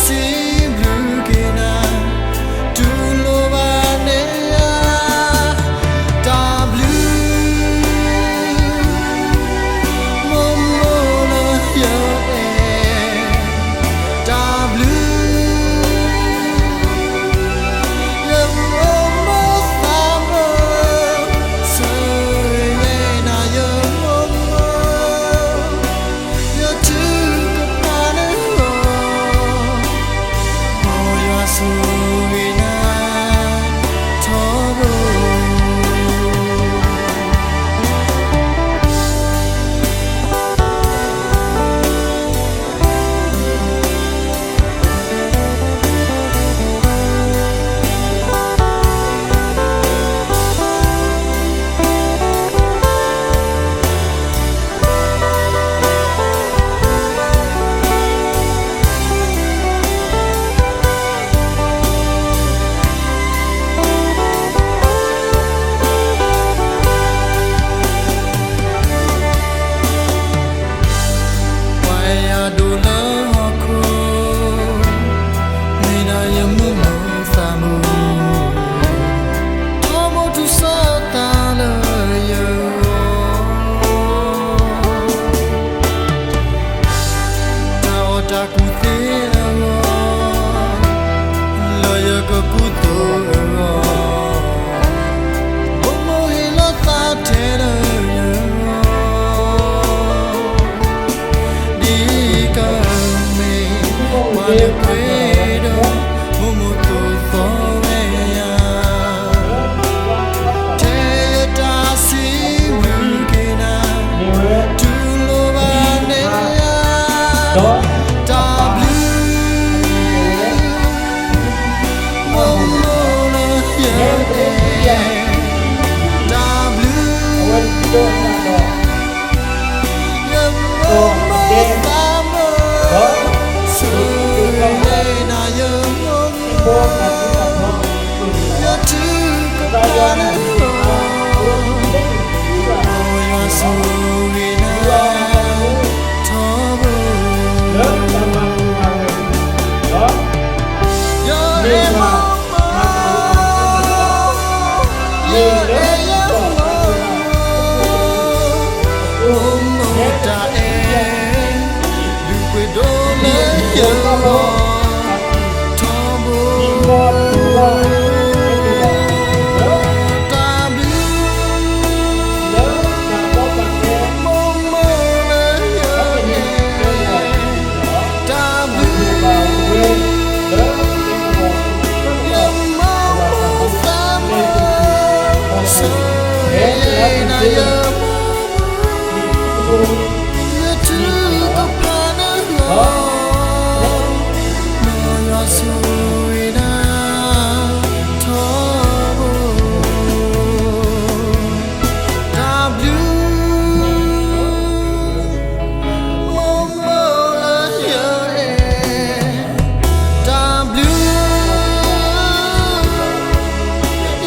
စံးဘျုးက့ၤနၤ, တူၢ်လိာ်ဘၣ်န့ၢ်ယၤ, တၢ်ဘျုး, မိၢ်မိၢ်လၢယအဲၣ်, တၢ်ဘျုး, ယမိၢ်မိၢ်သးမိၢ်, ဆၢဂ့ၤယဲနၤယမိၢ်မိၢ်, ယထုကဖၣ်န့ၣ်လီၤ, မ်ယွၤဆိၣ်ဂ့ၤနၤထီဘိ. ပှၤအဲၣ်ယၤဒိၣ်လၢဟီၣ်ခိၣ်, မ့ၢ်ဒၣ်ယမိၢ်မိၢ်သးမိၢ်, ထီဘိတူၢ်စီသးလၢယဂီၢ်, တၢ်အီၣ်တၢ်ကူၣ်သ့အဂီၢ်, လၢယကကူသိးအဂီၢ်, မိၢ်မိၢ်ဟ့ၣ်လီၤသးထဲလၢယဂီၢ်, ဒ်ကမ့ၢ်ပှၤလၢပှဲၤဒီး, မိၢ်မိၢ်သိၣ်သီဝဲယၤ, ထဲယတၢ်စံးဘျုးက့ၤနၤ, တူၢ်လိာ်ဘၣ်န့ၢ်ယၤ, တၢ်ဘျုး, မိၢ်မိၢ်လၢယအဲၣ်, တၢ်ဘျုး, ယမိၢ်မိၢ်သးမိၢ်, ဆၢဂ့ၤယဲနၤယမိၢ်မိၢ်, ယထုကဖၣ်န့ၣ်လီၤ, မ်ယွၤဆိၣ်ဂ့ၤနၤထီဘိ. ယအဲၣ်မိၢ်မိၢ်, ယအဲၣ်ယမိၢ်, မိၢ်မိၢ်တၢ်အဲၣ်, ဒုးကွံာ်ဒိၣ်လၢယဂီၢ်, ထီဘိ, တၢ်ဘျုး, မိၢ်မိၢ်လၢယအဲၣ်, တၢ်ဘျုး, ယမိၢ်မိၢ်သးမိၢ်, ဆၢဂ့ၤယဲနၤယမိၢ်မိၢ်, ယထုကဖၣ်န့ၣ်လီၤ, မ်ယွၤဆိၣ်ဂ့ၤနၤထီဘိ. တၢ်ဘျုး, မိၢ်မိၢ်လၢယအဲၣ်, တၢ်ဘျုး,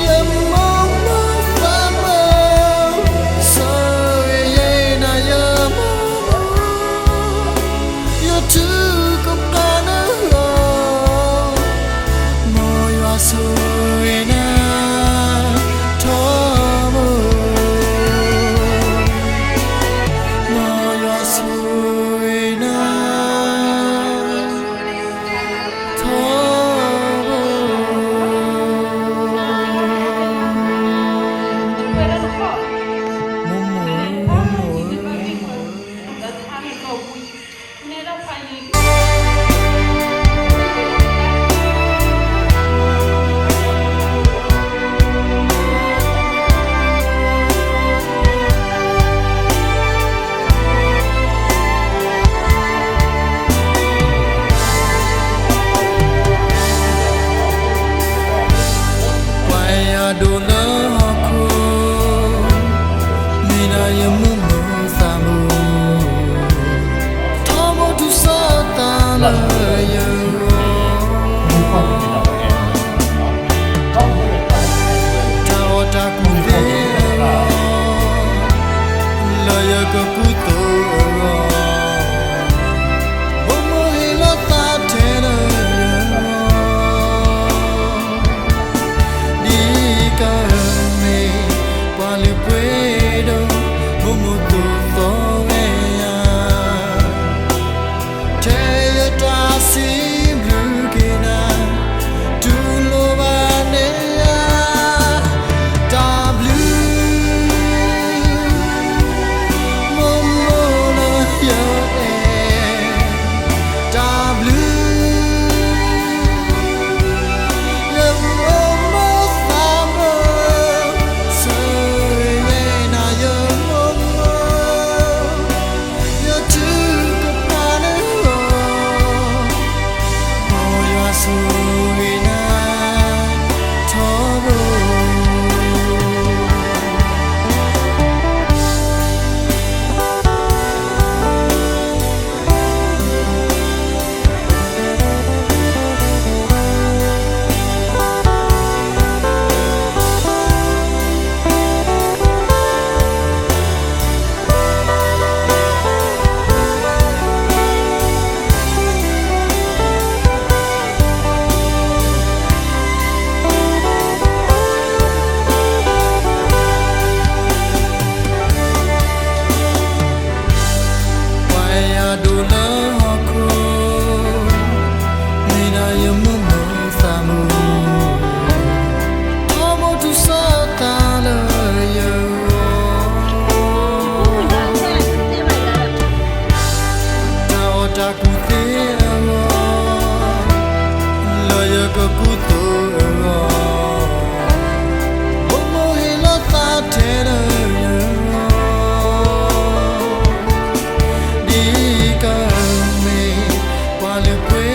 ယမိၢ်မိၢ်သးမိၢ်, ဆၢဂ့ၤယဲနၤယမိၢ်မိၢ်, ယထုကဖၣ်န့ၣ်လီၤ, မ်ယွၤဆိၣ်ဂ့ၤနၤ ထီဘိ, မ်ယွၤဆိၣ်ဂ့ၤနၤ ထီဘိ, မိၢ်မိၢ်ဧၢ, မိၢ်မိၢ်ဧၢ. Pwaya dola hako, mena ya mumu samu, tamo tu sa tala ya. Tao taku te, la ya ka kuto. Omo hila ta te la.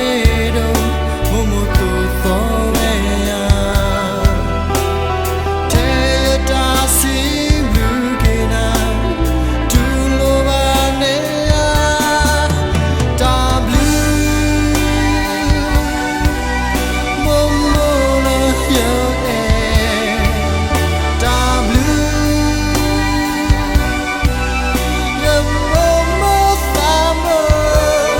တၢ်ဘျုး မိၢ်မိၢ်သိၣ်သီဝဲယၤ, ထဲယတၢ်စံးဘျုးက့ၤနၤ, တူၢ်လိာ်ဘၣ်န့ၢ်ယၤ, တၢ်ဘျုး မိၢ်မိၢ်လၢယအဲၣ်, တၢ်ဘျုး ယမိၢ်မိၢ်သးမိၢ်,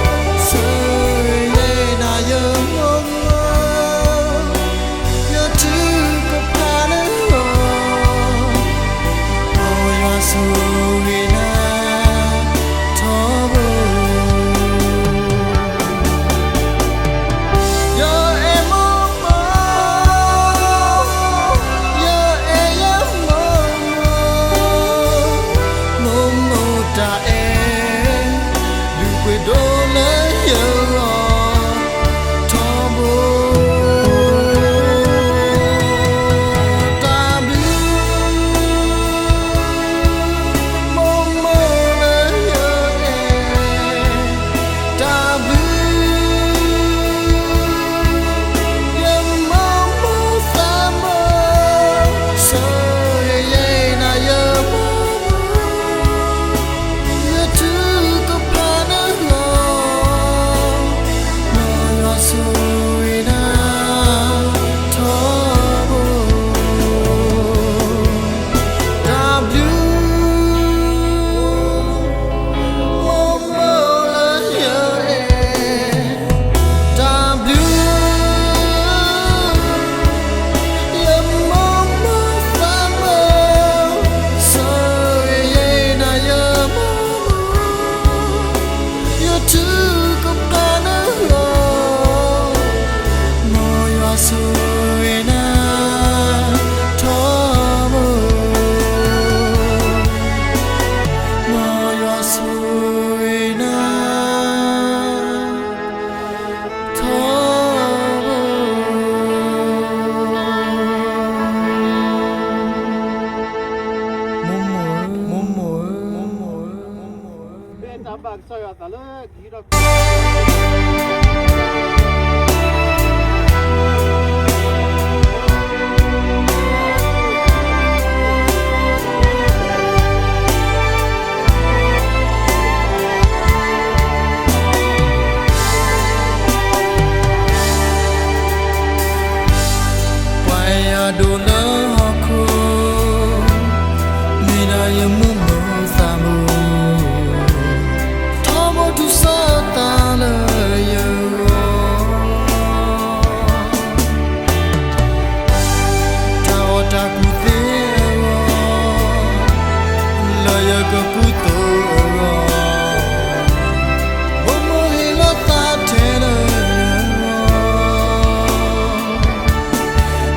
ဆၢယဲနၤယမိၢ်မိၢ်, ယထုကဖၣ်နဂီၢ်, ယွၤဆိၣ်ဂ့ၤနၤထီဘိ ယအဲၣ်မိၢ်မိၢ်, ယအဲၣ်ယမိၢ်မိၢ်, မိၢ်မိၢ်တၢ်အဲၣ် ဒုးပှ့ၤဒိၣ်လၢယဂီၢ် ထီဘိ တၢ်ဘျုး မိၢ်မိၢ်လၢယအဲၣ်, တၢ်ဘျုး ယမိၢ်မိၢ်သးမိၢ်, ဆၢဂ့ၤယဲနၤယမိၢ်မိၢ်, ယထုကဖၣ်နဂီၢ်, မ်ယွၤဆိၣ်ဂ့ၤနၤထီဘိ တၢ်ဘျုး မိၢ်မိၢ်လၢယအဲၣ်, တၢ်ဘျုး ယမိၢ်မိၢ်သးမိၢ်, ဆၢဂ့ၤယဲနၤယမိၢ်မိၢ်, ယထုကဖၣ်နဂီၢ်, မ်ယွၤဆိၣ်ဂ့ၤနၤထီဘိ, မ်ယွၤဆိၣ်ဂ့ၤနၤ ထီဘိ မိၢ်မိၢ်ဧၢ, မိၢ်မိၢ်ဧၢ, မိၢ်မိၢ်ဧၢ, မ့ၢ်တၢ်ဘၣ်ကစၢ်ယွၤအသးလၢ ပှၤအဲၣ်ယၤဒိၣ်လၢဟီၣ်ခိၣ်, မ့ၢ်ဒၣ်ယမိၢ်မိၢ်သးမိၢ်, ထီဘိထူၣ်စၢ်သးလၢယဂီၢ်, တၢ်အီၣ်တၢ်ကူၣ်သ့အဂီၢ်, လၢယကကူသိးအဂီၢ်, မိၢ်မိၢ်ဟ့ၣ်လီၤသးထဲလၢယ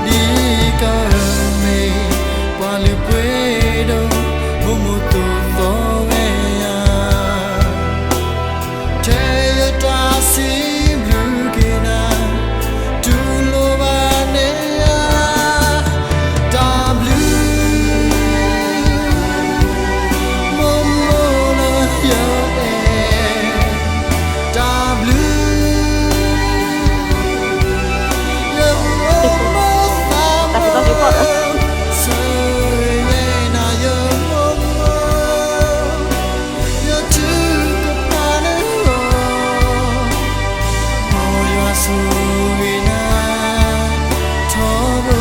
ဂီၢ် ဒ်ကမ့ၢ်ပှၤလုၢ်ပှ့ၤဒိၣ်, မိၢ်မိၢ်သိၣ်သီဝဲယၤ, ထဲယတၢ်စံးဘျုးက့ၤနၤ, တူၢ်လိာ်ဘၣ်န့ၢ်ယၤ, တၢ်ဘျုး မိၢ်မိၢ်လၢယအဲၣ်, တၢ်ဘျုး ယမိၢ်မိၢ်သးမိၢ်, ဆၢဂ့ၤယဲနၤယမိၢ်မိၢ်, ယထုကဖၣ်နဂီၢ်, မ်ယွၤဆိၣ်ဂ့ၤနၤထီဘိ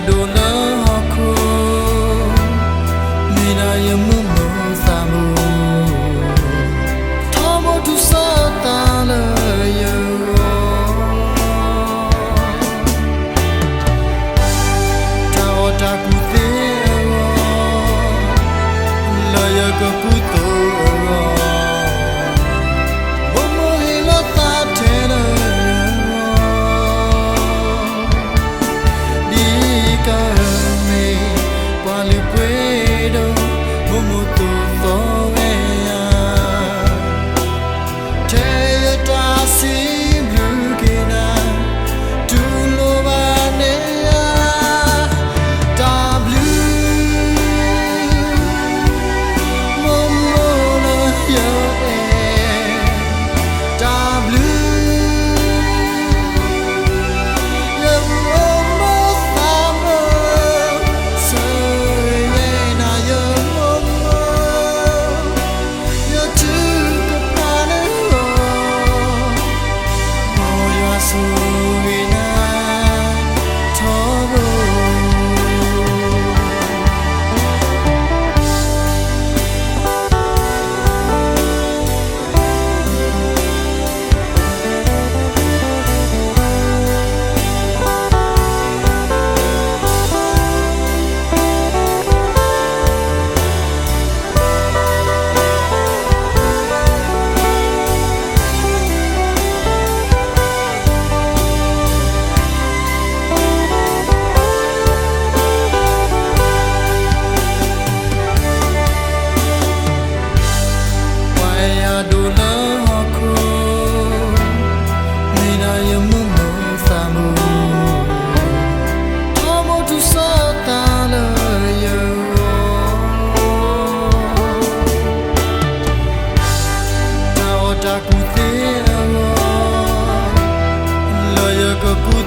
ဒိၣ်လၢဟီၣ်ခိၣ်, မ့ၢ်ဒၣ်ယမိၢ်မိၢ်သးဘိ, ထီဘိတူၢ်စီသးလၢယဂီၢ်, တၢ်အီၣ်တၢ်ကူၣ်သ့အဂီၢ်, လၢယကကူသိးအဂီၢ်, မိၢ်မိၢ်ဟ့ၣ်လီၤသးထဲလၢယဂီၢ်, ဒ်အံၤကမ့ၢ်ပှၤလုၢ်ပှ့ၤဒိၣ်, မိၢ်မိၢ်သိၣ်သီဝဲယၤ, ထဲယတၢ်စံးဘျုးက့ၤနၤ, တူၢ်လိာ်ဘၣ်န့ၢ်ယၤ, တၢ်ဘျုး မိၢ်မိၢ်လၢယအဲၣ်, တၢ်ဘျုး ယမိၢ်မိၢ်သးဘိ, ဆၢဂ့ၤယဲနၤယမိၢ်မိၢ်, ယထုကဖၣ်န့ၣ်လီၤ, မ်ယွၤဆိၣ်ဂ့ၤနၤထီဘိ. ပှၤအဲၣ်ယၤဒိၣ်လၢဟီၣ်ခိၣ်, မ့ၢ်ဒၣ်ယမိၢ်မိၢ်သးဘိ, ထီဘိတူၢ်စီသးလၢယဂီၢ်, တၢ်အီၣ်တၢ်ကူၣ်သ့အဂီၢ်, လၢယကကူ